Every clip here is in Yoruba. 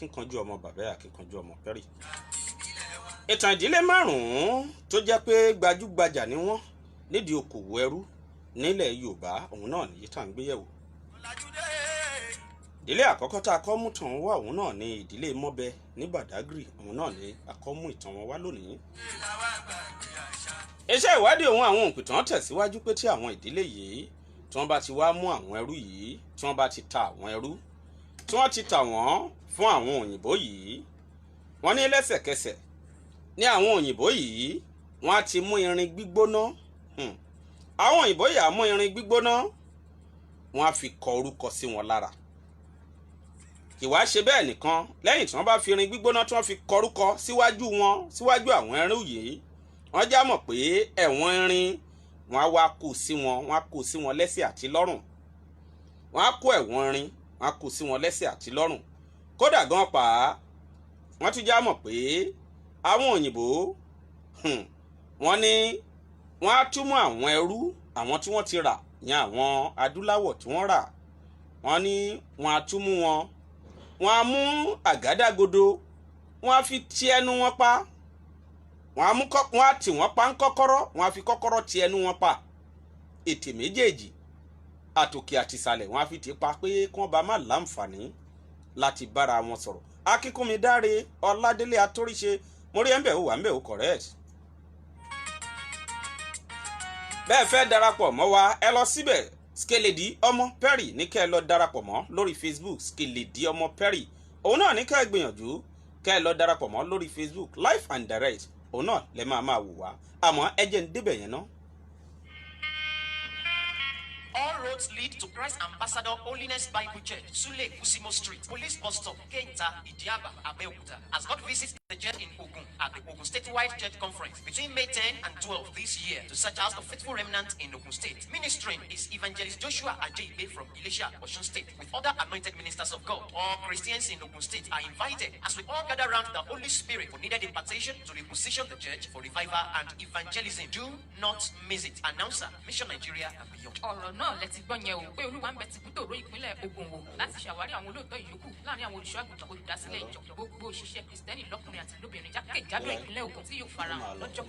Akínkanjú ọmọ bàbá, akínkanjú ọmọ Perry. Ìtàn ìdílé márùn-ún tó jẹ́ pé gbajúgbajà ni wọ́n nídìí okòwò ẹrú nílẹ̀ Yorùbá, òun náà nìyí tá à ń gbéyẹ̀wò. Ìdílé àkọ́kọ́ tá a kọ́ mú tàn wá, òun náà ní ìdílé Mọ́bẹ ní Badagry. Òun náà ní a kọ́ mú ìtàn wọn wá lónìí. Iṣẹ́ ìwádìí òun àwọn òǹpìtàn tẹ̀síwájú pé tí àwọn ìdílé yìí, tí wọ́n bá ti wá mú àwọn ẹrú yìí, tí wọ́n bá ti ta àwọn ẹrú, tí wọ́n ti tà wọ́n fún àwọn òyìnbó yìí, wọ́n ní lẹ́sẹ̀kẹsẹ̀ ní àwọn òyìnbó yìí, wọ́n á ti mú irin gbígbóná. Àwọn òyìnbó yìí á mú irin gbígbóná, wọ́n á fi kọ orúkọ sí wọn lára. Kì wá ṣe bẹ́ẹ̀ nìkan, lẹ́yìn tí wọ́n bá fi irin gbígbóná tí wọ́n fi kọ orúkọ síwájú wọn, síwájú àwọn ẹrú yìí, wọ́n já mọ̀ pé ẹ̀wọ̀n irin, wọ́n á wá kó sí wọn, wọ́n á kó sí wọn lẹ́sẹ̀ àti lọ́rùn. Wọ́n á kó ẹ̀wọ̀n irin, wọ́n á kó sí wọn lẹ́sẹ̀ àti lọ́rùn. Kódà gan pa, wọ́n tún já mọ̀ pé àwọn òyìnbó, wọ́n ní wọ́n á tún mú àwọn ẹrú, àwọn tí wọ́n ti rà yẹn, àwọn adúláwọ̀ tí wọ́n rà, wọ́n ní wọ́n á tún mú wọn, wọ́n á mú àgádágodo, wọ́n á fi ti ẹnu wọn pa, wọ́n á tì wọ́n pa ń kọ́kọ́rọ́, wọ́n á fi kọ́kọ́rọ́ ti ẹnu wọn pa, ètè méjèèjì, àtòkè àtìsàlẹ̀, wọ́n á fi tì pa pé kí wọ́n bá má láǹfààní láti bára wọn sọ̀rọ̀. Akínkúnmi Dáre Ọládélé Atóríṣe, mo rí ẹ̀ ń bẹ̀, ó wà ń bẹ̀, ó correct. Bẹ́ẹ̀ fẹ́ darapọ̀ mọ́ wa, ẹ lọ síbẹ̀. Skeledi ọmọ Perry ní kẹ́ ẹ lọ darapọ̀ mọ́ lórí Facebook. Skeledi ọmọ Perry, òun náà ní kẹ́ ẹ gbìyànjú kẹ́ ẹ lọ darapọ̀ mọ́ lórí Facebook live and direct. Òun náà lẹ máa máa wò wá, àmọ́ ẹ jẹ́ ń débẹ̀ yẹn ná. All roads lead to Christ Ambassador Holiness Bible Church, Sule Kusimo Street, Police Bus Stop, Kenta, Idiaba, Abeokuta. As God visits the church in Ogun at the Ogun Statewide Church Conference between May 10 and 12 this year to search out the faithful remnant in Ogun State. Ministering is Evangelist Joshua Ajaybe from Ilesha, Osun State, with other anointed ministers of God. All Christians in Ogun State are invited as we all gather round the Holy Spirit for needed impartation to reposition the church for revival and evangelism. Do not miss it. Announcer, Mission Nigeria and beyond. Ọ̀rọ̀ náà lẹ ti gbọ́ yẹn o, pé Olúwa ń bẹ tìbútòrò ìpínlẹ̀ Ògùn wò láti ṣàwárí àwọn olóòótọ́ ìyókù láàrin àwọn olùṣọ́ àgùntàn, olùdásílẹ̀ ìjọ, gbogbo òṣìṣẹ́ Kìrìsìtẹ́nì lọ́kùnrin àti lóbìnrin jákèjádò ìpínlẹ̀ Ògùn, tí yóò farahàn lọ́jọ́ 10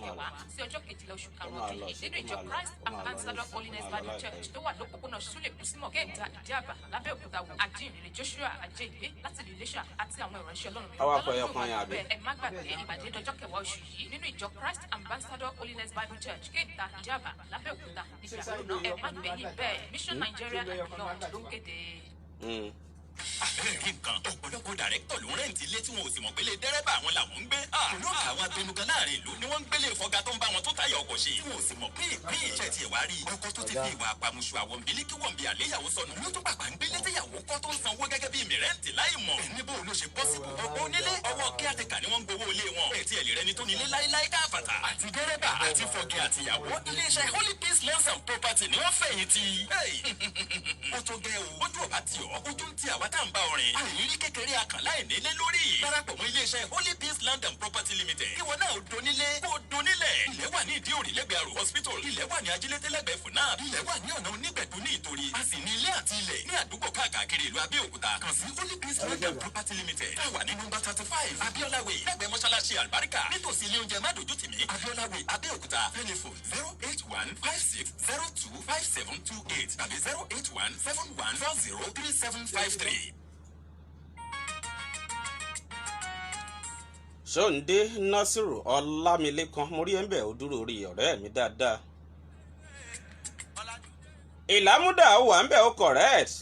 sí ọjọ́ 12 oṣù karùn-ún ọdún yìí nínú ìjọ Christ Ambassador Holiness Bible Church tó wà lópòpónà Sule Kúsímọ̀, Kéńtà, Ìdíàbà, Lábẹ́òkúta wò. Ajíhìnrere Joshua Ajéìgbé láti ìlú Iléṣà àti àwọn ìránṣẹ́ Ọlọ́run Àwa mìíràn kọ ẹyọ lọ́lọ́run kan yóò yẹn, wà àbí? níbẹ̀. Ẹ má gbàgbé, ìpàdé dọjọ́ 10 oṣù yìí nínú ìjọ Christ Ambassador Holiness Bible Church, Kéńtà, Ìdíàbà, Lábẹ́òkúta. Níbi àkókò náà, ẹ má gbẹ̀yìn bẹ́ẹ̀. Mission Nigeria and beyond ló ń kéde. Àbẹ́rẹ́ rí nǹkan, ọ̀pọ̀lọpọ̀ director ló ń rent ilé tí wọn ò sì mọ̀ pé lé dẹ́rẹ́bà àwọn làwọn ń gbé. Olóòkà àwọn abẹnugan láàrin ìlú ni wọ́n ń gbélé fọgá tó ń bá wọn tó táyà ọkọ̀ ṣe, tí wọn ò sì mọ̀ pé ìpín ìṣẹ́ tiẹ̀ wá rí. Ọkọ tó ti fi ìwà àpamùsù àwọn bílíkì wọ̀nbi àléyàwó sọnù ló tún pàpà ń gbélé tíyàwó kọ́ tó ń sanwó gẹ́gẹ́ bí mìrẹ́ǹtì láì mọ̀. Ẹni bó ló ṣe possible? Ọ̀pọ̀ onílé, ọwọ́ kíátẹ́kà ni wọ́n ń gbowó ilé wọn. Ẹ̀ tí ẹ̀ lè rẹni tó nílé láíláí káfàtà. Àti dẹ́rẹ́bà àti fọgẹ́ àtìyàwó, iléeṣẹ́ Holy Peace Lands and Property ni wọ́n fẹ̀yìntì. Ó tó gẹ́ o, ojú ọba tì ọ́, ojú ń ti àwa tá à ń bá ọrìn. Àìrírí kékeré akàn láì nílé lórí. Darapọ̀ mọ́ iléeṣẹ́ Holy Peace Land and Property Limited. Kí wọn náà donílé kó donílẹ̀. Ilẹ̀ wà ní Ìdí Òrì lẹ́gbẹ̀ẹ́ Àrò Hospital. Ilẹ̀ wà ní Ajílété lẹ́gbẹ̀ẹ́ Funab. Ilẹ̀ wà ní ọ̀nà Onígbẹ̀dú ní Ìtorí. A sì ní ilé àti ilẹ̀ ní àdúgbò káàkiri ìlú Abẹ́òkúta. Kàn sí Holy Peace Land and Property Limited. Tá a wà ní nọ́mbà 35 Abiola Way, lẹ́gbẹ̀ẹ́ mọ́ṣáláṣí Àlùbáríkà, nítòsí ilé oúnjẹ Mádójú Tìmí, Abiola Way, Abẹ́òkúta. Telephone 08156025728 tàbí 08171403753. Ṣóǹdé Nasiru Ọlámilékan, mo rí ẹ̀ ń bẹ̀, ó dúró orí ọ̀rẹ́ mi dáadáa. Ìlàmúdà, ó wà ń bẹ̀, ó correct.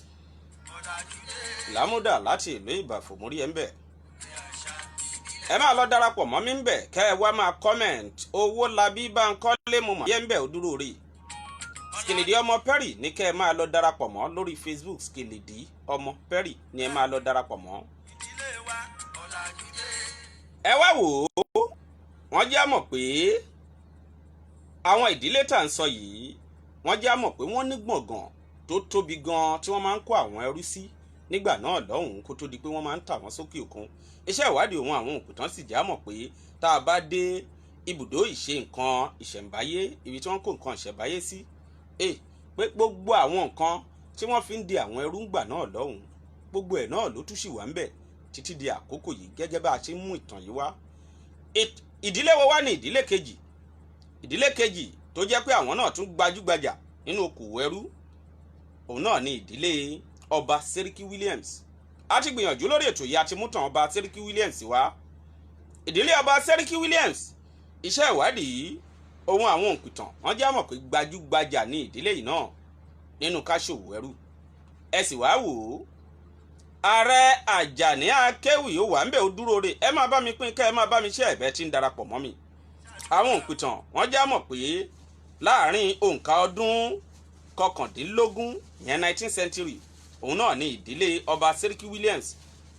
Ìlàmúdà láti ìlú Ìbàfò, mo rí ẹ̀ ń bẹ̀. Ẹ máa lọ darapọ̀ mọ́ mi ń bẹ̀, kẹ́ ẹ wá máa comment. Owó labí bá ń kọ́lé, mo mọ̀ yẹ́ ń bẹ̀, ó dúró rí. Skìlìdì ọmọ Perry ní kẹ́ ẹ máa lọ darapọ̀ mọ́ lórí Facebook. Skìlìdì ọmọ Perry ní ẹ máa lọ darapọ̀ mọ́. Ẹ wá wò ó, wọ́n jẹ́ mọ̀ pé àwọn ìdílé tá à ń sọ yìí, wọ́n jẹ́ mọ̀ pé wọ́n ní gbọ̀ngàn tó tóbi gan tí wọ́n máa ń kó àwọn ẹrú sí nígbà náà lọ́hùn-ún, kó tó di pé wọ́n máa ń tà wọ́n sókè òkun. Iṣẹ́ ìwádìí òun àwọn òpìtàn sì já mọ̀ pé tá a bá dé ibùdó ìṣe nǹkan ìṣẹ̀ǹbáyé, ibi tí wọ́n kó nǹkan ìṣẹ̀ǹbáyé sí, pé gbogbo àwọn nǹkan tí wọ́n fi ń di àwọn ẹrú ńgbà náà lọ́hùn-ún, gbogbo ẹ̀ náà ló tún sì wà ń bẹ̀. Títí di àkókò yìí, gẹ́gẹ́ bá a ṣe ń mú ìtàn yìí wá, ìdílé wo wá ní ìdílé kejì? Ìdílé kejì tó jẹ́ pé àwọn náà tún gbajúgbajà nínú okòwò ẹrú, òun náà ní ìdílé Ọba Seriki Williams. A ti gbìyànjú lórí ètò yìí, a ti mú tàn Ọba Seriki Williams wá. Ìdílé Ọba Seriki Williams, iṣẹ́ ìwádìí ohun àwọn òǹpìtàn, wọ́n já mọ̀ pé gbajúgbajà ní ìdílé yìí náà nínú káṣòwò ẹrú. Ẹ sì wá wò ó, Ààrẹ Àjàní Akéwì, ó wà ń bẹ̀, ó dúró re. Ẹ máa bá mi pín, kẹ́ ẹ máa bá mi ṣe ẹ̀bẹ̀ tí ń darapọ̀ mọ́ mi. Àwọn òǹpìtàn, wọ́n já mọ̀ pé láàrin òǹkà ọdún 19, ìyẹn 19th century, òun náà ní ìdílé Ọba Seriki Williams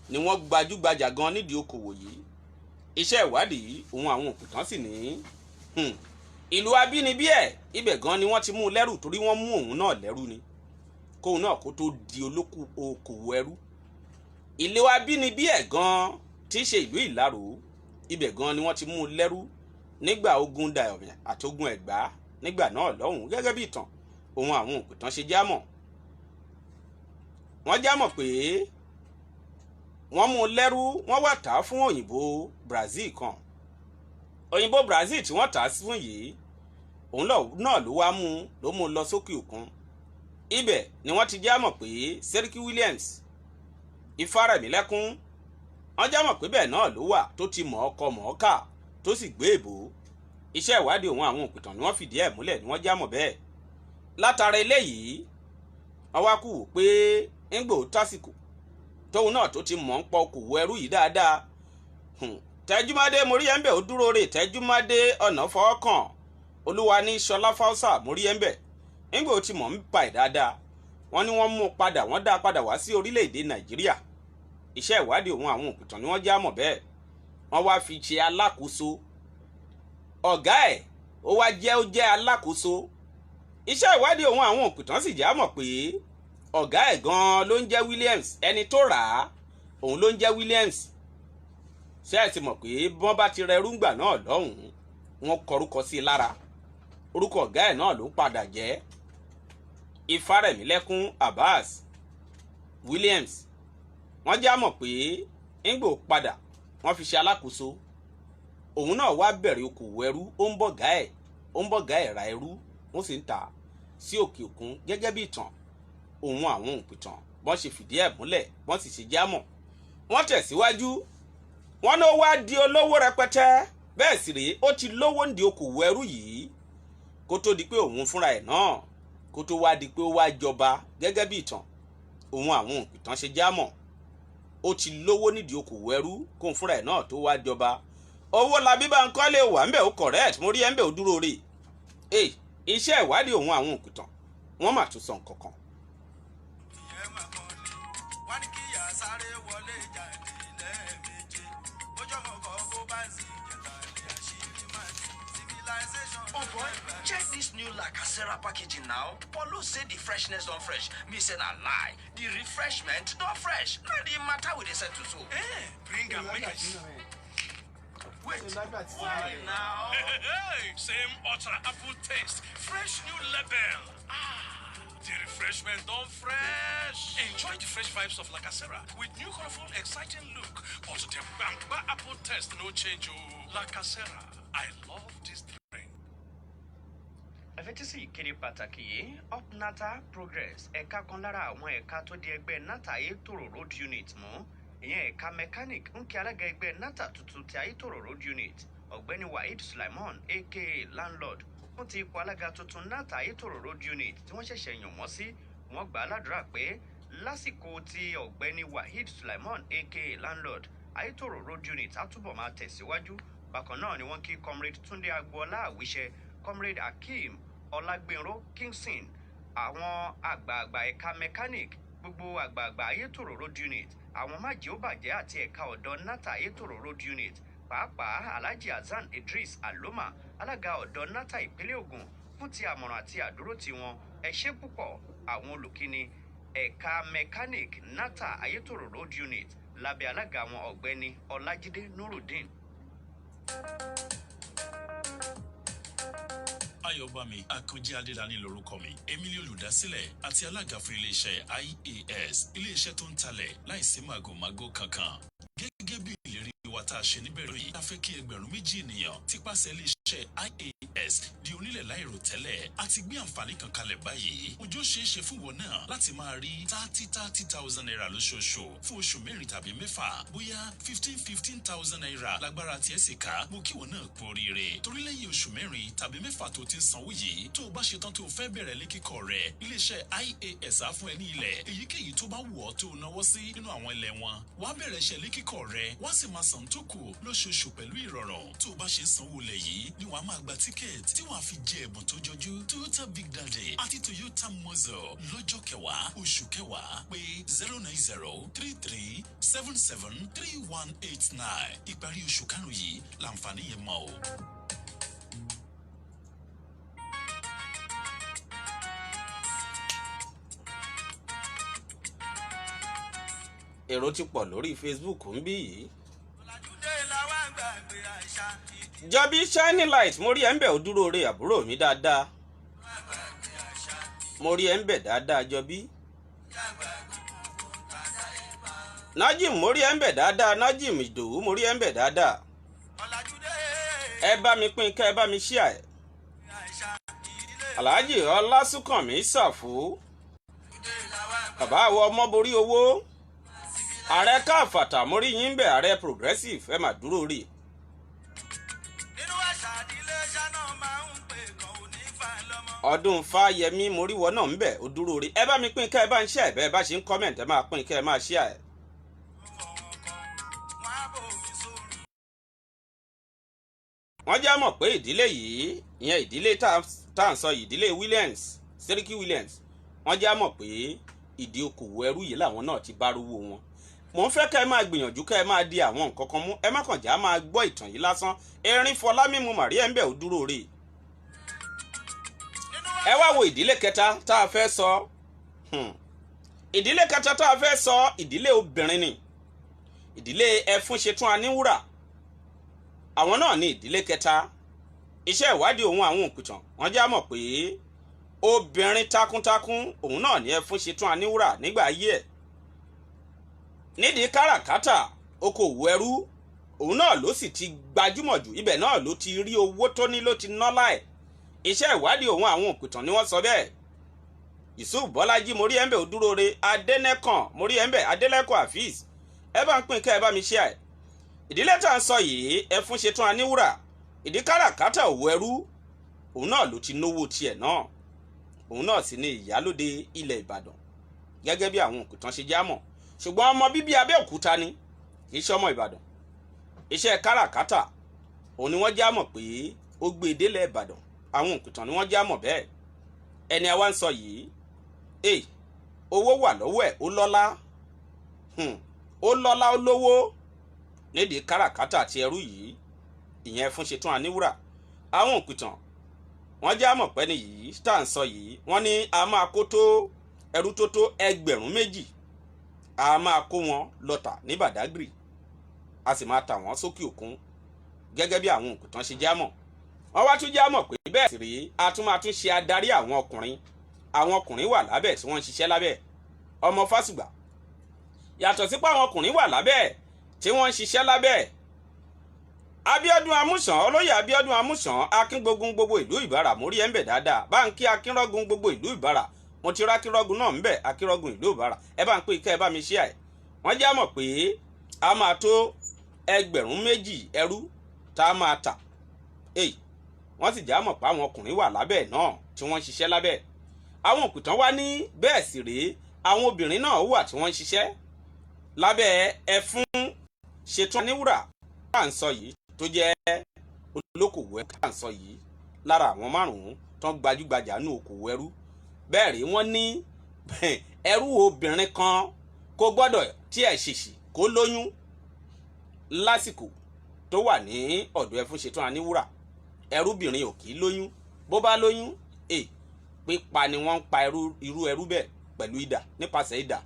ni wọ́n gbajúgbajà gan nídìí okòwò yìí. Iṣẹ́ ìwádìí òun àwọn òǹpìtàn sì ní ìlú abínibí ẹ̀, ibẹ̀ gan ni wọ́n ti mú un lẹ́rù, torí wọ́n mú òun náà lẹ́rú ni kóun náà kó tó di olókù okòwò ẹrú. Ìlú abínibí ẹ̀ gan, tí í ṣe ìlú Ìlaró, ibẹ̀ gan ni wọ́n ti mú un lẹ́rú nígbà ogun Dahomey àti ogun Ẹ̀gbá nígbà náà lọ́hùn. Gẹ́gẹ́ bí ìtàn òun àwọn òpìtàn ṣe jámọ̀, wọ́n jámọ̀ pé wọ́n mú un lẹ́rú, wọ́n wá tà á fún òyìnbó Brazil kan. Òyìnbó Brazil tí wọ́n tà á fún yìí, òun náà ló wá mú ló mú un lọ sókè òkun. Ibẹ̀ ni wọ́n ti jámọ̀ pé Seriki Williams Ifárẹ̀mílẹ́kún, wọ́n jámọ̀ pé bẹ́ẹ̀ náà ló wà tó ti mọ̀ ọkọ mọ̀ ọ́ kà, tó sì gbé èbó. Iṣẹ́ ìwádìí òun àwọn òpìtàn ni wọ́n fìdí ẹ̀ múlẹ̀, ni wọ́n jámọ̀ bẹ́ẹ̀. Látara eléyìí, wọ́n wá kú wò pé ńgbò tásìkò tóun náà tó ti mọ̀ ń pọ̀ okòwò ẹrú yìí dáadáa. Tẹ́júmádé, mo rí ẹ̀ ń bẹ̀, ó dúró rè. Tẹ́júmádé ọ̀nà fọwọ́kàn, olúwa ní Ṣọlá Fáúsà, mo rí ẹ̀ ń bẹ̀. Ńgbò tí mọ̀ ń pa ẹ̀ dáadáa, wọ́n ní wọ́n mú un padà, wọ́n dá a padà wá sí orílẹ̀-èdè Nàìjíríà. Iṣẹ́ ìwádìí òun àwọn òpìtàn ni wọ́n já mọ̀ bẹ́ẹ̀. Wọ́n wá fi ṣe alákòóso ọ̀gá ẹ̀, ó wá jẹ́, ó jẹ́ alákòóso. Iṣẹ́ ìwádìí òun àwọn òpìtàn sì já mọ̀ pé ọ̀gá ẹ̀ gan-an ló ń jẹ́ Williams. Ẹni tó rà á, òun ló ń jẹ́ Williams. Ṣé ẹ ti mọ̀ pé bọ́n bá ti rẹrú ńgbà náà lọ́hùn-ún, wọ́n kọrúkọ sí i lára, orúkọ ọ̀gá ẹ̀ náà ló padà jẹ́ Ifárẹ̀mílẹ́kún Abbas Williams. Wọ́n já mọ̀ pé ńgbò padà, wọ́n fi ṣe alákòóso. Òun náà wá bẹ̀rẹ̀ okòwò ẹrú, ó ń bọ̀gá ẹ̀, ó ń bọ̀gá ẹ̀ ra ẹrú, wọ́n sì ń tà sí òkè òkun. Gẹ́gẹ́ bí ìtàn òun àwọn òpìtàn bọ́n ṣe fìdí ẹ̀ múlẹ̀, bọ́n sì ṣe já mọ̀. Wọ́n tẹ̀síwájú, wọ́n ní ó wá di olówó rẹpẹtẹ. Bẹ́ẹ̀ sì rèé, ó ti lówó ń di okòwò ẹrú yìí kó tó di pé òun fúnra ẹ̀ náà, kó tó wá di pé ó wá jọba. Gẹ́gẹ́ bí ìtàn òun àwọn òpìtàn ṣe já mọ̀, ó ti lówó nídìí okòwò ẹrú kóun fúnra ẹ̀ náà tó wá jọba. Owó labí bá ń kọ́lé wà ń bẹ̀, ó correct. Mo rí ẹ̀ ń bẹ̀, ó dúró rè é. Iṣẹ́ ìwádìí òun àwọn òpìtàn, wọ́n mà tún sọ nǹkan kan. Ìyẹn máa kàn ní wọ́n ní kí ìyá sáré wọlé jáde lẹ́ẹ̀méje bójú ọmọ kan bó bá ń sìn jẹ̀ta ní àṣírí máa ní civilization. Oh boy, check this new La Casera packaging now. Paulo say the freshness don fresh. Me say na lie. The refreshment don fresh. Na the matter we dey settle so. Eh, bring am make I see. Wait, why now? Hey, same ultra apple taste, fresh new label. Ah, the refreshment don fresh. Enjoy the fresh vibes of La Casera with new colorful, exciting look. But the bamba apple taste no change. Oh, La Casera, I love this drink. Ẹ fetí sí ìkéde pàtàkì yìí. Upnata Progress, ẹ̀ka kan lára àwọn ẹ̀ka tó di ẹgbẹ́ Nata Ayétòrò Road Unit mú, ìyẹn ẹ̀ka mechanic, ń kí alága ẹgbẹ́ Nata tuntun ti Ayétòrò Road Unit, Ọ̀gbẹ́ni Waheed Sulaiman, aka Landlord, fún ti ipò alága tuntun Nata Ayétòrò Road Unit tí wọ́n ṣẹ̀ṣẹ̀ yàn wọ́n sí. Wọ́n gbà á ládùúrà pé lásìkò tí Ọ̀gbẹ́ni Waheed Sulaiman, aka Landlord, Ayétòrò Road Unit á túbọ̀ máa tẹ̀síwájú. Bákan náà ni wọ́n kí Comrade Túndé Agboola Àwíṣẹ, Comrade Akeem Ọlágbénró Kingston, àwọn àgbààgbà ẹ̀ka mechanic, gbogbo àgbààgbà Ayétòrò Road Unit, àwọn májèóbàjẹ́ àti ẹ̀ka ọ̀dọ́ Nata Ayétòrò Road Unit, pàápàá Alhaji Hasan Idris Aloma, alága ọ̀dọ́ Nata ìpínlẹ̀ Ògùn, fún ti àmọ̀ràn àti àdúró tiwọn. Ẹ ṣé púpọ̀. Àwọn olùkíni, ẹ̀ka mechanic Nata Ayétòrò Road Unit lábẹ́ alága wọn, Ọ̀gbẹ́ni Ọlájídé Nurudeen. Ayọ̀bámi Akànjí Adélaní lorúkọ mi. Èmi ni olùdásílẹ̀ àti alága fún iléeṣẹ́ IAS, iléeṣẹ́ tó ń talẹ̀ láìsí màgòmágó kankan. Gẹ́gẹ́ bí ìlérí wa tá a ṣe níbẹ̀rẹ̀ yìí, a fẹ́ kí 2,000 ènìyàn tipasẹ̀ iléeṣẹ́ IAS di onílẹ̀ láìròtẹ́lẹ̀. A ti gbé àǹfààní kan kalẹ̀ báyìí. Ojú ṣeé ṣe fún wọn náà láti máa rí ₦30,000 lóṣooṣù fún oṣù 4 tàbí 6. Bóyá ₦15,000 lágbára tiẹ̀ sì ká, mo kí wọn náà kú oríire, torí lẹ́yìn oṣù 4 tàbí 6 tó ti ń sanwó yìí, tó o bá ṣe tán tó o fẹ́ bẹ̀rẹ̀ lé kíkọ́ rẹ̀, iléeṣẹ́ IAS á fún ẹ ní ilẹ̀ èyíkéyìí tó bá wù ọ́ tó o náwó sí nínú àwọn ilẹ̀ wọn. Wàá bẹ̀rẹ̀ iṣẹ́ lé kíkọ́ rẹ̀, wàá sì máa san tó kù lóṣooṣù pẹ̀lú ìrọ̀rùn. Tó o bá ṣe ń sanwó ilẹ̀ yìí ni wàá máa gba ticket tí wàá fi jẹ ẹ̀bùn tó jọjú, Toyota Big Daddy àti Toyota Muscle. Lọ́jọ́ 10 oṣù 10, pé 09033773189. Ìparí oṣù 5 yìí làǹfààní yẹn mọ́ o. Èrò ti pọ̀ lórí Facebook ń bí yìí. Ọ̀làjúdé làwa ń gbàgbé àṣà ìdí. Jọbí Shining Light, mo rí ẹ ń bẹ̀, ó dúró re, àbúrò mi dáadáa. Gbàgbé àṣà. Mo rí ẹ ń bẹ̀ dáadáa, Jọbí. Gbàgbé tàdá ìbá. Najim, mo rí ẹ ń bẹ̀ dáadáa. Najim Ìdòwú, mo rí ẹ ń bẹ̀ dáadáa. Ọ̀làjúdé. Ẹ bá mi pín kẹ́ ẹ bá mi ṣíà ẹ̀. Àṣà ìdílé. Alhaji Ọlásùnkànmí Ṣàfù, Ọ̀làjúdé làwa ń bàbá àwọn ọmọ borí owó, ààrẹ káfàtà, mo rí yín bẹ̀, ààrẹ progressive, ẹ mà dúró rí. Nínú àṣà ìdílé ṣáná máa ń pè kàn ò ní fa lọ́mọ. Ọdún Fáyẹmí, mo rí wọn náà ń bẹ̀, ó dúró rí. Ẹ bá mi pín kẹ́ ẹ bá ń ṣe ẹ̀, bẹ́ẹ̀ bá ṣe ń comment, ẹ máa pín kẹ́ ẹ máa ṣíà ẹ̀. Wọ́n á bò mí sórí. Wọ́n já mọ̀ pé ìdílé yìí, ìyẹn ìdílé tá à ń sọ yìí, ìdílé Williams, Seriki Williams, wọ́n já mọ̀ pé ìdí okòwò ẹrú yìí làwọn náà ti bá rówó wọn. Mò ń fẹ́ kẹ́ ẹ máa gbìyànjú kẹ́ ẹ máa di àwọn nǹkan kan mú. Ẹ má kàn já máa gbọ́ ìtàn yìí lásán. Erin Fọlá mímu màrí ẹ̀ ń bẹ̀, ó dúró rè. Ẹ wá wo ìdílé kẹta tá a fẹ́ sọ. Ìdílé kẹta tá a fẹ́ sọ, ìdílé obìnrin ni, ìdílé Ẹfúnṣetún Aníwúrà. Àwọn náà ní ìdílé kẹta. Iṣẹ́ ìwádìí òun àwọn òpìtàn, wọ́n já mọ̀ pé obìnrin takuntakun òun náà ní Ẹfúnṣetún Aníwúrà nígbà ayé ẹ̀. Nídìí káràkátà okòwò ẹrú òun náà ló sì ti gbajúmọ̀ jù, ibẹ̀ náà ló ti rí owó tó ní, ló ti ná láì. Iṣẹ́ ìwádìí òun àwọn òpìtàn ni wọ́n sọ bẹ́ẹ̀. Yusuf Bọ́lájí, mo rí ẹ̀ ń bẹ̀, ó dúró re. Adẹ́nẹ́kàn, mo rí ẹ̀ ń bẹ̀. Adélẹ́kọ̀ Afeez, ẹ bá ń pín kẹ́ ẹ bá mi ṣe ẹ̀. Ìdílé tá à ń sọ yìí, Ẹfúnṣetún Aníwúrà, ìdí káràkátà òwò ẹrú òun náà ló ti náwó tiẹ̀ náà. Òun náà sì ni ìyálóde ilẹ̀ Ìbàdàn gẹ́gẹ́ bí àwọn òpìtàn ṣe já mọ̀, ṣùgbọ́n ọmọ bíbí Abẹ́òkúta ni, kì í ṣe ọmọ Ìbàdàn. Iṣẹ́ káràkátà òun ni wọ́n já mọ̀ pé ó gbé e délẹ̀ Ìbàdàn. Àwọn òpìtàn ni wọ́n já mọ̀ bẹ́ẹ̀. Ẹni àwa ń sọ yìí, owó wà lọ́wọ́ ẹ̀, ó lọ́lá, ó lọ́lá, ó lówó nídìí káràkátà àti ẹrú yìí, ìyẹn Ẹfúnṣetún Aníwúrà. Àwọn òpìtàn wọ́n já mọ̀ pé ní yìí tá à ń sọ yìí, wọ́n ní a máa kó tó ẹrú tó tó 2,000, a máa kó wọn lọ tà ní Badagry, a sì máa tà wọ́n sókè òkun gẹ́gẹ́ bí àwọn òpìtàn ṣe já mọ̀. Wọ́n wá tún já mọ̀ pé bẹ́ẹ̀ sì rèé, a tún máa tún ṣe adarí àwọn ọkùnrin. Àwọn ọkùnrin wà lábẹ́ tí wọ́n ń ṣiṣẹ́ lábẹ́ ọmọ Fásùgbà. Yàtọ̀ sí pé àwọn ọkùnrin wà lábẹ́ tí wọ́n ń ṣiṣẹ́ lábẹ́ Abíọ́dún Amúsàn, olóyè Abíọ́dún Amúsàn, akíngbógun gbogbo ìlú Ìbàrà, mórí ẹ̀ ń bẹ̀ dáadáa. Báńkì akínrọ́gun gbogbo ìlú Ìbàrà, mo ti rá akínrọ́gun náà ń bẹ̀, akínrọ́gun ìlú Ìbàrà, ẹ bá ń pè kẹ́ ẹ bá mi ṣí ẹ̀. Wọ́n já mọ̀ pé a máa tó 2,000 ẹrú tá a máa tà. Wọ́n sì já mọ̀ pé àwọn ọkùnrin wà lábẹ́ náà tí wọ́n ń ṣiṣẹ́ lábẹ́. Àwọn òpìtàn wá ní bẹ́ẹ̀ sì rèé, àwọn obìnrin náà wà tí wọ́n ń ṣiṣẹ́ lábẹ́ Ẹfúnṣetún Aníwúrà tá à ń sọ yìí, tó jẹ́ olókòwò ẹrú tá à ń sọ yìí, lára àwọn márùn-ún tó ń gbajúgbajà nù okòwò ẹrú. Bẹ́ẹ̀ rí, wọ́n ní ẹrú obìnrin kan kò gbọ́dọ̀ tí ẹ̀ ṣèṣì kó lóyún lásìkò tó wà ní ọ̀dọ̀ Ẹfúnṣetún Aníwúrà. Ẹrúbìnrin ò kì í lóyún. Bó bá lóyún, pípa ni wọ́n ń pa irú ẹrú bẹ́ẹ̀ pẹ̀lú idà, nípasẹ̀ idà.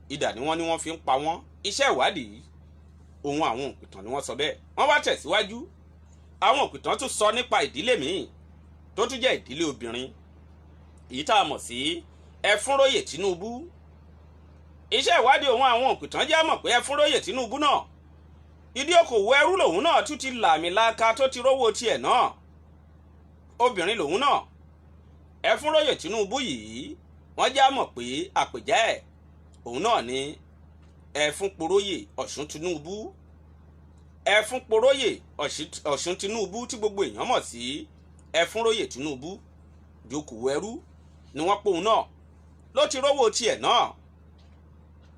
Idà ni wọ́n ní wọ́n fi ń pa wọ́n. Iṣẹ́ ìwádìí ohun àwọn òpìtàn ni wọ́n sọ bẹ́ẹ̀. Wọ́n wá tẹ̀síwájú. Àwọn òpìtàn tún sọ nípa ìdílé míì tó tún jẹ́ ìdílé obìnrin, èyí tá a mọ̀ sí Ẹfúnróyè Tinubu. Iṣẹ́ ìwádìí ohun àwọn òpìtàn jẹ́ mọ̀ pé Ẹfúnróyè Tinubu náà Ìdí okòwò ẹrú lòun náà tún ti làmìlaka tó ti rówó tiẹ̀ náà. Obìnrin lòun náà. Ẹfúnróyè Tinubu yìí, wọ́n já mọ̀ pé àpèjá ẹ̀ òun náà ni Ẹfúnporóyè Ọ̀ṣun Tinubu. Ẹfúnporóyè Ọ̀ṣun Tinubu tí gbogbo èèyàn mọ̀ sí Ẹfúnróyè Tinubu, jókòó ẹrú ni wọ́n pòun náà ló ti rówó tiẹ̀ náà.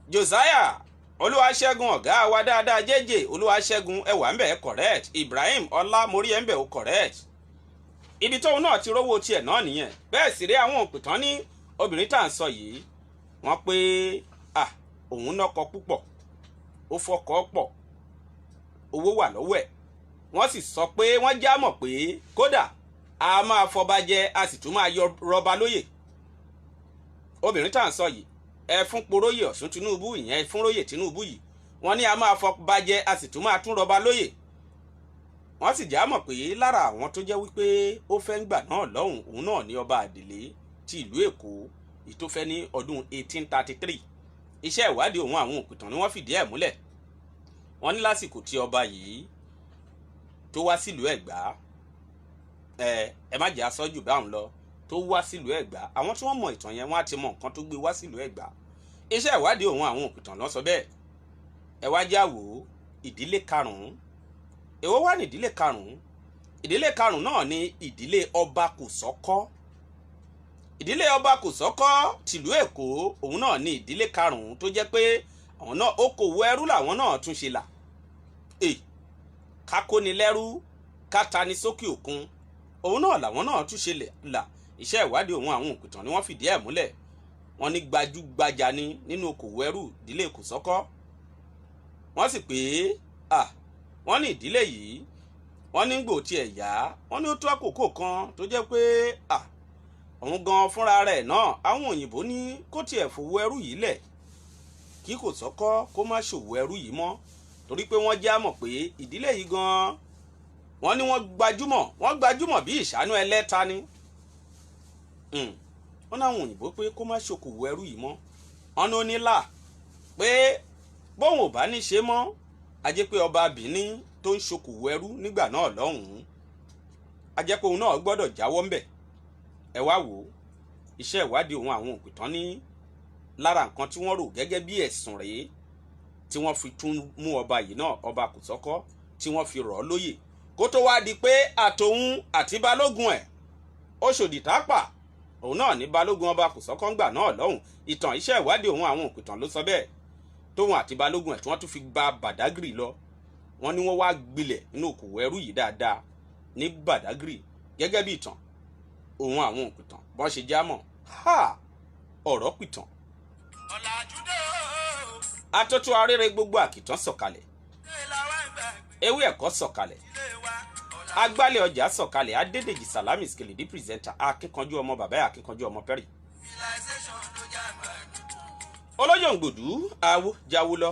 Josiah Olúwaṣẹ́gun, ọ̀gá wa dáadáa, jẹ́jẹ́ Olúwaṣẹ́gun, ẹwà ń bẹ̀, correct. Ibrahim Ọlá mórí ẹ̀ ń bẹ̀, ó correct. Ibi tóun náà ti rówó tiẹ̀ náà nìyẹn. Bẹ́ẹ̀ sì rí, àwọn òpìtàn ní obìnrin tá à ń sọ yìí, wọ́n pé à òun nọ́kọ púpọ̀, ó fọkọ pọ̀, owó wà lọ́wọ́ ẹ̀. Wọ́n sì sọ pé wọ́n já mọ̀ pé kódà a máa fọba jẹ, a sì tún máa yọ rọba lóyè. Obìnrin tá à ń sọ yìí, Ẹfúnporóyè Ọ̀ṣun Tinubu, ìyẹn Ẹfúnróyè Tinubu yìí, wọ́n ní a máa fọba jẹ, a sì tún máa tún rọba lóyè. Wọ́n sì já mọ̀ pé lára àwọn tó jẹ́ wípé ó fẹ́ ń gbà náà lọ́hùn, òun náà ní ọba Àdèlé ti ìlú Èkó tó fẹ́ ní ọdún 1833. Iṣẹ́ ìwádìí òun àwọn òpìtàn ni wọ́n fìdí ẹ̀ múlẹ̀. Wọ́n ní lásìkò tí ọba yìí tó wá sílùú Ẹ̀gbá, ẹ má jẹ́ aṣọ́jù báwọn lọ, tó wá sílùú Ẹ̀gbá, àwọn tí wọ́n mọ ìtàn yẹn, wọ́n á ti mọ nǹkan tó gbé wá sílùú Ẹ̀gbá. Iṣẹ́ ìwádìí òun àwọn òpìtàn ló sọ bẹ́ẹ̀. Ẹ wá já wò ó. Ìdílé karùn-ún, èwo wá ní ìdílé karùn-ún? Ìdílé karùn-ún náà ní ìdílé ọba Kòsọ́kọ́. Ìdílé ọba Kòsọ́kọ́ tìlú Èkó, òun náà ní ìdílé karùn-ún tó jẹ́ pé àwọn náà, okòwò ẹrú làwọn náà tún ṣe là e kákóni lẹ́rú, kátani sókè òkun, òun náà làwọn náà tún ṣe là. Iṣẹ́ ìwádìí òun àwọn òpìtàn ni wọ́n fìdí ẹ̀ múlẹ̀. Wọ́n ní gbajúgbajà ni nínú okòwò ẹrú, ìdílé Kòsọ́kọ́. Wọ́n sì pé à wọ́n ní ìdílé yìí, wọ́n ní gbò tiẹ̀ yá, wọ́n ní ó tó àkókò kan tó jẹ́ pé à òun gan fúnra rẹ̀ náà, àwọn òyìnbó ní kó tiẹ̀ fowó ẹrú yìí lẹ̀, kí Kòsọ́kọ́ kó má ṣòwò ẹrú yìí mọ́, torí pé wọ́n já mọ̀ pé ìdílé yìí gan, wọ́n ní wọ́n gbajúmọ̀, wọ́n gbajúmọ̀ bí ìṣáánú ẹlẹ́ta ni. Wọ́n náwọn òyìnbó pé kó má ṣokòwò ẹrú yìí mọ́. Wọ́n ní ó ní là pé bóun ò bá ní ṣe mọ́, a jẹ́ pé ọba Benin tó ń ṣokòwò ẹrú nígbà náà lọ́hùn-ún, a jẹ́ pé òun náà gbọ́dọ̀ jáwọ́ ńbẹ̀. Ẹ wá wò ó, iṣẹ́ ìwádìí òun àwọn òpìtàn ní lára nǹkan tí wọ́n rò gẹ́gẹ́ bí ẹ̀sùn rèé tí wọ́n fi tún mú ọba yìí náà, ọba Kòsọ́kọ́, tí wọ́n fi rọ̀ ọ́ lóyè, kó tó wá di pé àtòun àti balógun ẹ̀, Oṣòdì Tápà, òun náà ní balógun ọba Kòsọ́kọ́ ńgbà náà lọ́hùn. Ìtàn iṣẹ́ ìwádìí òun àwọn òpìtàn ló sọ bẹ́ẹ̀. Tóun àti balógun ẹ̀ tí wọ́n tún fi gba Badagry lọ, wọ́n ní wọ́n wá gbilẹ̀ nínú òkòwò ẹrú yìí dáadáa ní Badagry, gẹ́gẹ́ bí ìtàn òun àwọn òpìtàn bọ́n ṣe já mọ̀. Ha, ọ̀rọ̀ pìtàn. Ọ̀làjúdé o. Atótó arére, gbogbo àkìtàn sọ̀kalẹ̀. Ilé la wá ń gbàgbé. Ewé ẹ̀kọ́ sọ̀kalẹ̀. Ilé wa ọ̀làjú. Agbálẹ̀ ọjà sọ̀kalẹ̀. Adédèjì Salami Skeledi, presenter, akíkanjú ọmọ bàbá ẹ̀, akíkanjú ọmọ pẹ́rì. Civilization ló já gbàgbé. Olóyòǹgbòdú awo jáwó lọ.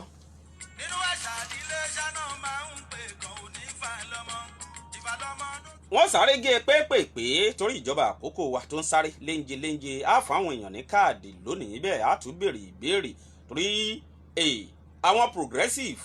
Nínú àṣà ìdílé ṣáná máa ń pè kàn ó ní ìfàlọ́mọ ìfàlọ́mọ ló. Wọ́n sáré gé e pépèpé torí ìjọba àkókò wa tó ń sáré léńje léńje. Á fún àwọn èèyàn ní káàdì lónìí, bẹ́ẹ̀ á tún béèrè ìbéèrè torí àwọn Progressive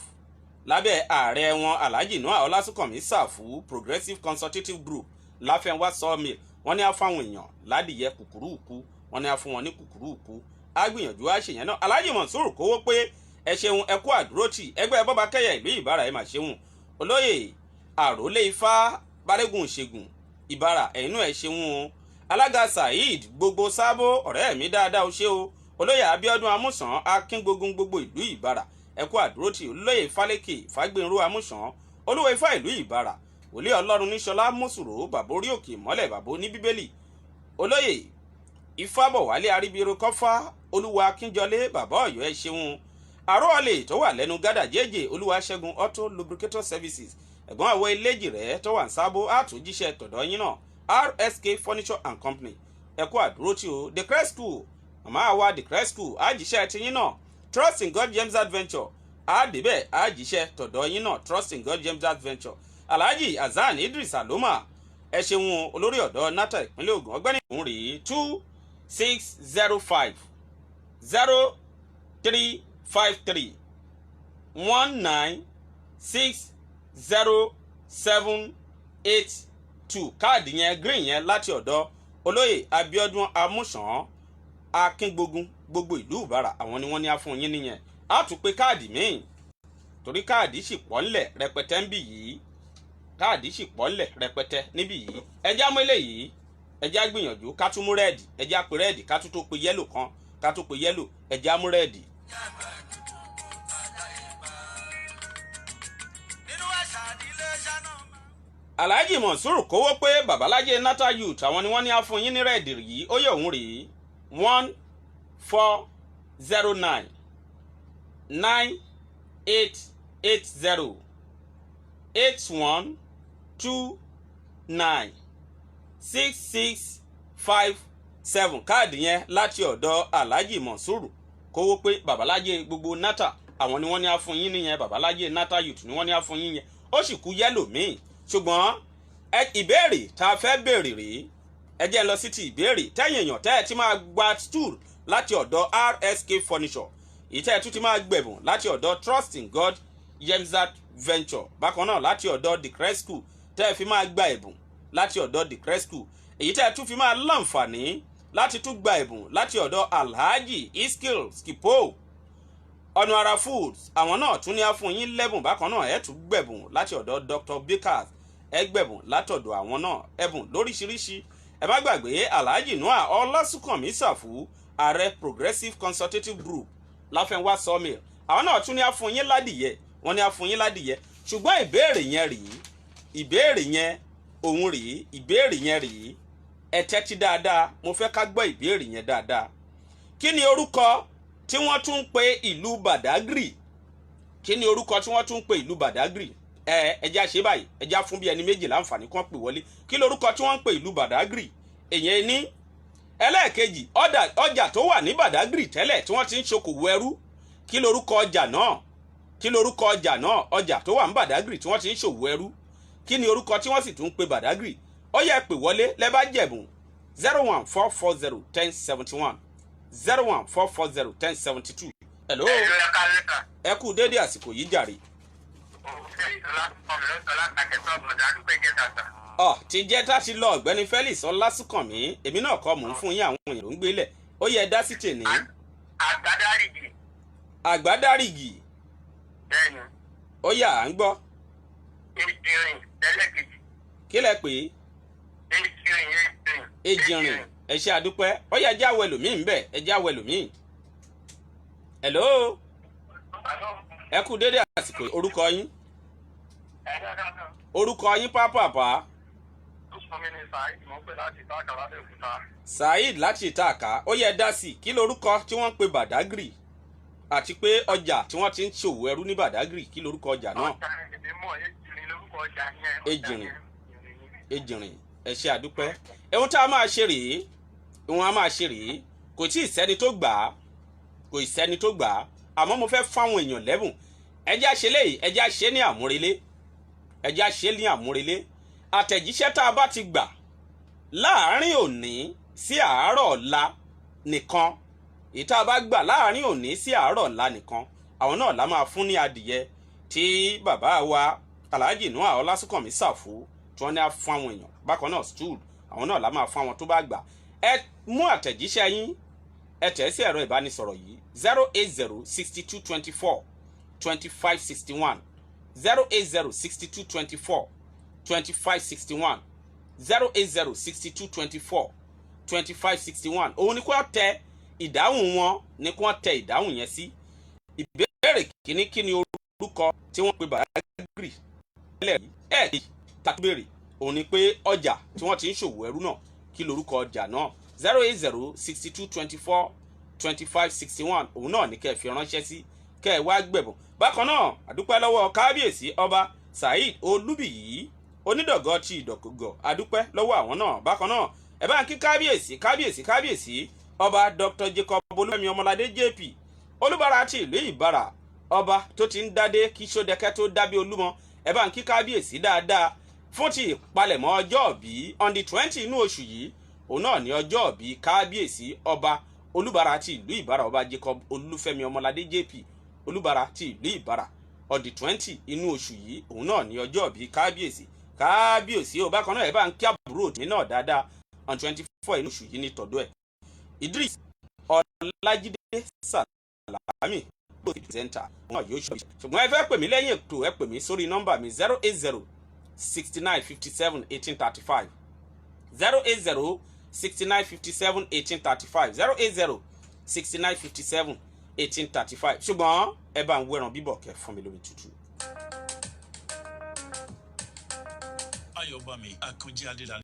lábẹ́ ààrẹ wọn, Alhaji Noah Ọlásùnkànmí Ṣàfù, Progressive Consultative Group, Láfẹnwá Sawmill, wọ́n ní á fáwọn èèyàn ládìyẹ kùkúrúùkù. Wọ́n ní á fún wọn ní kùkúrúùkù. Á gbìyànjú á ṣèyẹn náà. Alhaji Mansour kówó pé ẹ ṣeun, ẹ kú àdúrótì. Ẹgbẹ́ bọ́ba kẹ́yà ìlú Ìbára, ẹ mà ṣeun. Olóyè Àròlé Ifá Balẹ̀gùn Ṣègùn Ìbára, ẹ̀yin náà ẹ ṣeun o. Alága Saheed gbogbo sábó, ọ̀rẹ́ mi dáadáa, o ṣé o. Olóyè Abiodun Amúsàn Akíngbógun, gbogbo ìlú Ìbàrà, ẹ kú àdúrótì. Olóyè Fálékè Fágbénró Amúsàn, olúwo Ifá ìlú Ìbàrà, wòlíì Ọlọ́run níṣọlá Mùsùrù, bàbá orí òkè ìmọ́lẹ̀, bàbá oní Bíbélì, olóyè Ifábọ̀wálé Aríbiro Kọ́fá, olúwa Akínjọlé, bàbá Ọ̀yọ́, ẹ ṣeun. Àròọ̀lẹ̀ tó wà lẹ́nu gádà jẹ́jẹ́, olúwa Ṣẹ́gun Auto Lubricator Services, ẹ̀gbọ́n àwọ̀ eléjì rẹ̀ tó wà ń sábó, àtúnjíṣẹ́ tọ̀dọ̀ yín náà. RSK Furniture and Company, ẹ kú àdúrótì o. The Christ School, màmá wa The Christ School, àjíṣẹ́ tiyín náà. Trust in God James Adventure, àdébẹ̀ àjíṣẹ́ tọ̀dọ̀ yín náà. Trust in God James Adventure, Alhaji Hasan Idris Aloma, ẹ ṣeun. Olórí ọ̀dọ́ nata ìpínlẹ̀ Ògùn, ọgbẹ́ni òun rèé, 2605 0353 196. 0782. Káàdì yẹn, green yẹn, láti ọ̀dọ̀ Olóyè Abiodun Amúsàn Akíngbógun, gbogbo ìlú Ìbàrà, àwọn ni wọ́n ní á fún yín nìyẹn. Á tún pé káàdì míì torí káàdì sì pọ̀ ńlẹ̀ rẹpẹtẹ ń bì yìí. Káàdì sì pọ̀ ńlẹ̀ rẹpẹtẹ níbí yìí. Ẹjá mú eléyìí, ẹjá gbìyànjú ká tún mú red. Ẹjá pé red ká tún tó pe yellow kan, ká tún pe yellow. Ẹjá mú red. Nínú àṣà ìdílé ṣáná máa. Alhaji Monsur Kówó pé, babalájẹ Nata Youth, àwọn ni wọ́n ní á fún yín ní red yìí. Ó yẹ òun rèé: 1409 9880 8129 6657. Káàdì yẹn láti ọ̀dọ̀ Alhaji Monsur Kówó pé, babalájẹ gbogbo Nata, àwọn ni wọ́n ní á fún yín nìyẹn. Babalájẹ Nata Youth ni wọ́n ní á fún yín yẹn. Ó sì kú yellow míì, ṣùgbọ́n ìbéèrè tá a fẹ́ béèrè rèé. Ẹ jẹ́ n lọ sí ti ìbéèrè tẹ́yìn èèyàn tẹ́ ẹ ti máa gba stool láti ọ̀dọ̀ RSK Furniture, ìtẹ́ ẹ tún ti máa gbẹ̀bùn láti ọ̀dọ̀ Trust in God Yemzat Venture, bákan náà láti ọ̀dọ̀ The Crest School, tẹ́ ẹ fi máa gba ẹ̀bùn láti ọ̀dọ̀ The Crest School, èyí tẹ́ ẹ tún fi máa láǹfààní láti tún gba ẹ̀bùn láti ọ̀dọ̀ Alhaji Iskil Skipo Ọ̀nà Ara Foods, àwọn náà tún ní á fún yín lẹ́bùn. Bákan náà, ẹ tún gbẹ̀bùn láti ọ̀dọ̀ Dr Bakers, ẹ gbẹ̀bùn látọ̀dọ̀ àwọn náà, ẹ̀bùn lóríṣiríṣi. Ẹ má gbàgbé Alhaji Noah Ọlásùnkànmí Ṣàfù, ààrẹ Progressive Consultative Group, Láfẹnwá Sawmill, àwọn náà tún ní á fún yín ládìyẹ. Wọ́n ní á fún yín ládìyẹ. Ṣùgbọ́n ìbéèrè yẹn rèé, ìbéèrè yẹn òun rèé, ìbéèrè yẹn rèé. Ẹ tẹ́tí dáadáa, mo fẹ́ ká gbọ́ ìbéèrè yẹn dáadáa. Kí ni orúkọ tí wọ́n tún ń pe ìlú Badagry? Kí ni orúkọ tí wọ́n tún ń pe ìlú Badagry? Ẹ jẹ́ á ṣe báyìí, ẹ jẹ́ á fún bí ẹni méjì láǹfààní kán pè wọlé. Kí lorúkọ tí wọ́n ń pe ìlú Badagry? Èyàn ní ẹlẹ́ẹ̀kejì, ọjà tó wà ní Badagry tẹ́lẹ̀ tí wọ́n ti ń ṣokòwò ẹrú, kí lorúkọ ọjà náà? Kí lorúkọ ọjà náà? Ọjà tó wà ní Badagry tí wọ́n ti ń ṣòwò ẹrú, kí ni orúkọ tí wọ́n sì tún ń pe Badagry? Ó yẹ pè wọlé lẹ́bàá jẹ̀bùn: 01440 1071, 01440 1072. Hello. Ẹ̀lú, ẹ̀ka lẹ́ka. Ẹ kú dédé àsìkò yìí jàre. Ọ ti jẹ́ tá ti lọ. Ọ̀gbẹ́ni Felix Ọlásùnkànmí, èmi náà kọ́ mò ń fún yín, àwọn èèyàn ló ń gbélẹ̀. Ó yẹ dá sí tèní. Àgbádárìgì. Àgbádárìgì. Bẹ́ẹ̀ni. Ó yà, à ń gbọ́. Ejìrìn lẹ́lẹ́kejì. Kí lẹ pè é? Ejìrìn, ejìrìn. Ejìrìn. Ẹ ṣe àdúpẹ́. Ó yẹ, ẹjẹ́ àwọ̀ ẹlòmíì ń bẹ̀, ẹjẹ́ àwọ̀ ẹlòmíì. Hello, ẹ kú dédé àsìkò. Orúkọ yín, orúkọ yín pápápá. Saheed láti Ìtaàkà. Ó yẹ dá sí i. Kí lorúkọ tí wọ́n ń pe Badagry, àti pé ọjà tí wọ́n ti ń ṣòwò ẹrú ní Badagry, kí lorúkọ ọjà náà? Ejìrìn, Ejìrìn. Ẹ ṣe àdúpẹ́. Ohun tá a máa ṣe rèé, ohun a máa ṣe rèé. Kò tí ì sẹ́ni tó gbà á, kò ì sẹ́ni tó gbà á, àmọ́ mo fẹ́ fáwọn èèyàn lẹ́bùn. Ẹ jẹ́ á ṣe léyìí, ẹ jẹ́ á ṣe ní àmúrelé, ẹ jẹ́ á ṣe ní àmúrelé. Àtẹ̀jíṣẹ́ tá a bá ti gbà láàárín òní sí àárọ̀ ọ̀la nìkan, èyí tá a bá gbà láàárín òní sí àárọ̀ ọ̀la nìkan, àwọn náà la máa fún ní adìyẹ tí bàbá wa Alhaji Noah Ọlásùnkànmí Ṣàfù tí wọ́n ní á fún àwọn èèyàn. Bákan náà, stool, àwọn náà la máa fún àwọn tó bá gbà. Ẹ mú àtẹ̀jíṣẹ́ yín, ẹ tẹ̀ sí ẹ̀rọ ìbánisọ̀rọ̀ yìí: 08062242561, 08062242561, 08062242561. Òun ni kí wọ́n tẹ ìdáhùn wọn, ni kí wọ́n tẹ ìdáhùn yẹn sí. Ìbéèrè kìíní: kí ni orúkọ tí wọ́n pe Badagry tẹ́lẹ̀ rí? Ẹ̀ẹ́dì tàbí béèrè òun ni pé ọjà tí wọ́n ti ń ṣòwò ẹrú náà, kí lorúkọ ọjà náà? 08062242561, òun náà ní kẹ́ ẹ fi ránṣẹ́ sí, kẹ́ ẹ wá gbẹ̀bùn. Bákan náà, àdúpẹ́ lọ́wọ́ kábíyèsí Ọba Saheed Olúbìyí, Onídọ̀gọ́ ti Ìdọ̀gọ̀, àdúpẹ́ lọ́wọ́ àwọn náà. Bákan náà, ẹ bá ń kí kábíyèsí, kábíyèsí, kábíyèsí Ọba Dr Jacob Olúfẹ́mi Ọmọládé JP, Olúbàrà ti ìlú Ìbàrà, ọba tó ti ń dádé kí Sódẹkẹ́ tó dábí Olúmọ. Ẹ bá ń kí kábíyèsí dáadáa fún ti ìpalẹ̀mọ́ ọjọ́ ìbí on the 20 inú oṣù yìí. Òun náà ní ọjọ́ ìbí kábíyèsí Ọba Olúbàrà ti ìlú Ìbàrà, Ọba Jacob Olúfẹ́mi Ọmọládé JP, Olúbàrà ti ìlú Ìbàrà. On the 20 inú oṣù yìí, òun náà ní ọjọ́ bíi kábíyèsí. Kábíyèsí o. Bákan náà, ẹ bá ń kí àbúrò mi náà dáadáa. On 24 inú oṣù yìí ní tọ̀dọ̀ ẹ̀, Idris Ọlájídé Sàlámì presenter, òun náà yóò ṣe. Ṣùgbọ́n ẹ fẹ́ pè mí lẹ́yìn ètò, ẹ pè mí sórí nọ́mbà mi, 08069571835, 08069571835, 08069571835. Ṣùgbọ́n ẹ bá ń wẹ̀ràn bíbọ̀, kẹ́ fún mi lómi tútù. Ayọ̀bámi Akànjí Adédàní.